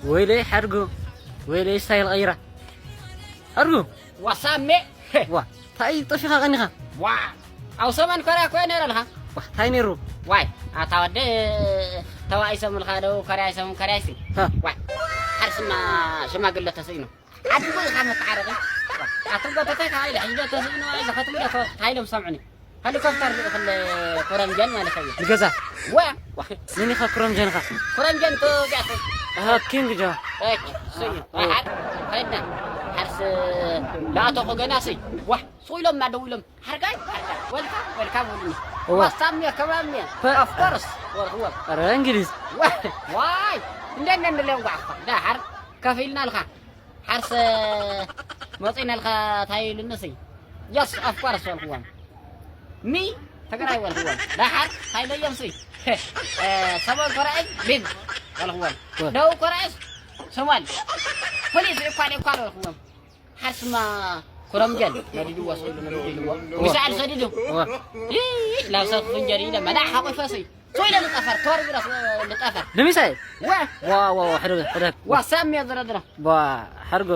ወይለይ ሓርጉ፣ ወይለይ ስታይል ቀይራ። ሓርጉ። ዋሳሜ። ዋ፣ እንታይ ጠፊኻ ቀኒኻ? ዋ፣ ኣብ ሰመን ኮርያ እኮ ነይረ ኣለኻ። ዋ፣ እንታይ ነይሩ? ዋይ፣ ኣታ ወደ ተባኢሶም ኢልካ ደቡብ ኮርያ ይሰሙ ኮርያ ይሲ። ሃ። ዋይ፣ ሓርስና ሽማግለ ተስኢኑ። ዓዲ እኮ ኢኻ መተዓረቒ። ኣቱም ጎተታይ ካብ ኢለ ሕጂ ዶ ተስኢኑ ኢለ ኸትም ዶ ተ-፣ እንታይ ኢሎም ሰምዑኒ? ሄሊኮፕተር ልእኽለ ኮረምጀን ማለት እዩ። ንገዛ? ወ-፣ ዋ፣ መን ኢኻ ኮረምጀንኻ? ኮረምጀን ተወጊኣት። ኣሃ፣ ኪንግ ጆ። እች፣ እሱ እዩ። ዋ። ሓድ፣ ኸድና። ሓርስ ለኣተኹ ገና እሱይ። ዋ፣ ሱቕ ኢሎም እናደው ኢሎም። ሓርጋይ፣ ሓርጋይ፣ ወልካም፣ ወልካም በሉኒ። እዋ። ዋሳም እየ፣ ክብራም እየ። ፐ- Of course፣ ወልክዎም። ኧረ እንግሊዝ። ዋ-፣ ዋይ፣ እንደ እንደ እንደ ሌንጓ እኮ። ዳሓር ከፊልና ልካ። ሓርሰ መፂና ልካ ታይ ኢሉኒ ሲ? Yes, of course በልክዎም። ሚ ትግራይ በልክዎም። ዳሓር ታይ ኢለዮም ሲ? እ፣ ሰሜን ኮርያይ ሊግ በልክዎም። ወ- ደቡብ ኮርያስ ሶማል። ፕሊዝ፣ እኳል፣ እኳል በልክዎም። ሓርስማ ኮረምጀል ነዲድዎ፣ ስኢሉ ነዲድዎ። ወ- ሚሳኤል ሰዲዱ። ወ- ይይ፣ ናብ ሰብ ክፍንጀር ኢለ መላእ ሓቂፈ ሲ። ሶይለ ልጠፈር፣ ቶር ቢረስ ልጠፈር። ብሚሳኤል? ወ- ዋ፣ ዋ፣ ዋ፣ ሕደግ፣ ሕደግ። ዋ፣ ሳሚ ዝረድረ። ዋ፣ ሓርጎ።